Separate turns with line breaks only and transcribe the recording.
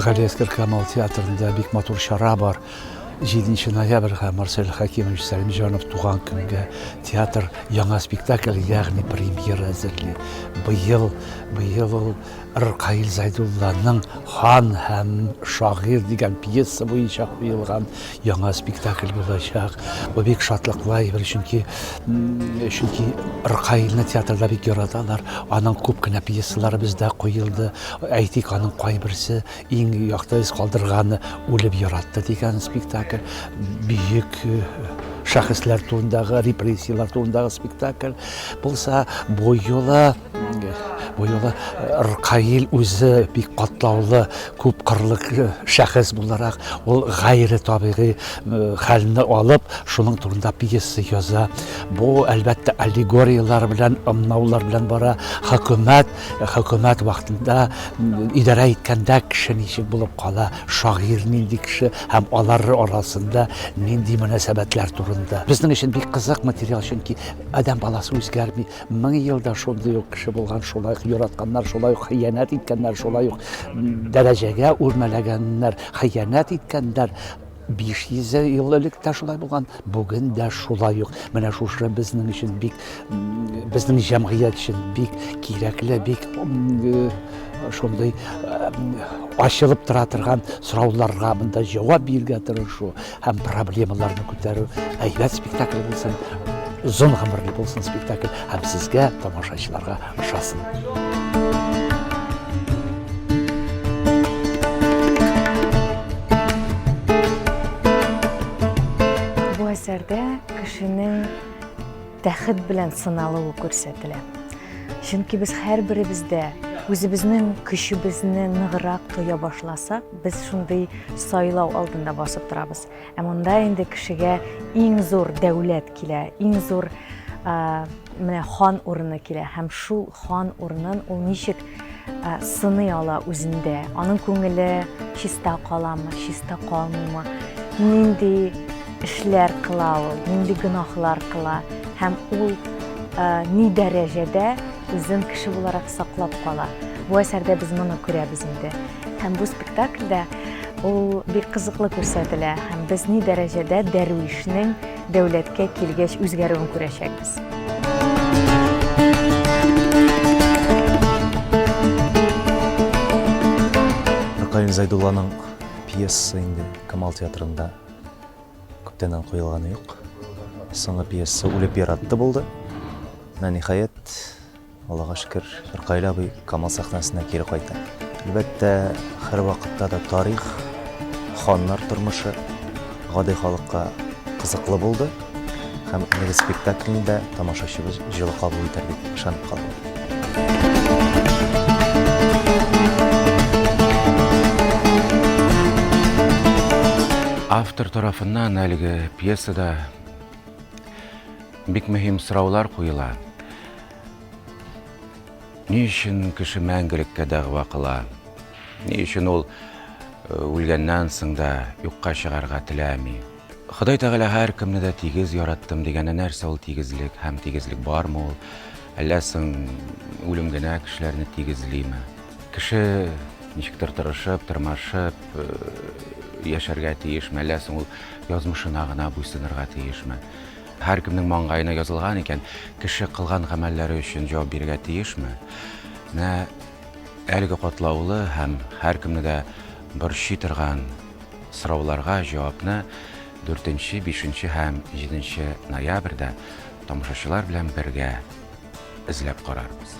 Галиәсгар Камал театрында бик матур чара бар. 7 ноябрьгә Марсель Хәкимович Сәлимҗанов туган көнгә театр яңа спектакль, ягъни премьера әзерли. Быел, быел ул Ркаил Зайдулланың Хан һәм шагыйрь дигән пьеса буенча куелган яңа спектакль булачак. Бу бик шатлыклы әйбер, чөнки чөнки Ркаилне театрда бик яраталар. Аның күп кенә пьесалары бездә куелды. Әйтик, аның кайберсе иң якты эз калдырганы Үлеп яратты дигән спектакль, бөек э, шәхесләр турындагы, репрессияләр турындагы спектакль булса, бу юлы Бу юлы э, Ркаил үзе бик катлаулы, күп кырлы шәхес буларак, ул гайре табигый э, хәлне алып, шуның турында пьеса яза. Бу, әлбәттә, аллегорияләр белән, ымнаулар белән бара. Хөкүмәт, хөкүмәт вакытында идарә иткәндә кеше ничек булып кала, шагыйрь нинди кеше һәм алар арасында нинди мөнәсәбәтләр турында. Безнең өчен бик кызык материал, чөнки адәм баласы үзгәрми. Мең елда шундый ук кеше булган, шулай ук яратканнар, шулай ук хыянәт иткәннәр, шулай ук дәрәҗәгә үрмәләгәннәр, хыянәт иткәннәр. 500 ел элек тә шулай булган, бүген дә шулай ук. Менә шушы безнең өчен бик, безнең җәмгыять өчен бик кирәкле, бик э, шундый э, ачылып тора торган сорауларга монда җавап бирергә тырышу һәм проблемаларны күтәрү. Әйбәт спектакль булсын, озын гомерле булсын спектакль һәм сезгә, тамашачыларга ошасын.
Бу әсәрдә кешенең тәхет белән сыналуы күрсәтелә. Чөнки без һәрберебез дә үзебезнең көчебезне ныграк тоя башласак, без шундый сайлау алдында басып торабыз. Ә монда инде кешегә иң зур дәүләт килә, иң зур менә хан урыны килә һәм шул хан урынын ул ничек сыный ала үзендә. Аның күңеле чиста каламы, чиста калмыймы, нинди эшләр кыла ул, нинди гөнаһлар кыла һәм ул ни дәрәҗәдә үзен кеше буларак саклап кала. Бу әсәрдә без моны күрәбез инде. Һәм бу спектакльдә ул бик кызыклы күрсәтелә һәм без ни дәрәҗәдә дәрвишнең дәүләткә килгәч үзгәрүен күрәчәкбез.
Ркаил Зайдулланың пьесасы инде Камал театрында күптәннән куелганы юк. Соңгы пьесасы Үлеп яратты булды. Менә ниһаять Аллага шөкер, Ркаил абый Камал сәхнәсенә кире кайта. Әлбәттә, һәрвакытта да тарих, ханнар тормышы гади халыкка кызыклы булды һәм әлеге спектакльне дә тамашачыбыз җылы кабул итәр дип ышанып калам.
Автор тарафыннан әлеге пьесада бик мөһим сораулар куела. Ни өчен кеше мәңгелеккә дәгъва кыла? Ни өчен ул э, үлгәннән соң да юкка чыгарга теләми? Ходай Тәгалә һәркемне дә тигез яраттым дигәне нәрсә ул тигезлек һәм тигезлек бармы ул? Әллә соң үлем генә кешеләрне тигезлиме? Кеше ничектер тырышып, тырмашып э, яшәргә тиешме? Әллә соң ул язмышына гына буйсынырга тиешме? Һәркемнең маңгаена язылган икән, кеше кылган гамәлләре өчен җавап бирергә тиешме? Менә әлеге катлаулы һәм һәркемне дә борчый торган сорауларга җавапны 4, 5 һәм 7 ноябрьдә тамашачылар белән бергә эзләп карарбыз.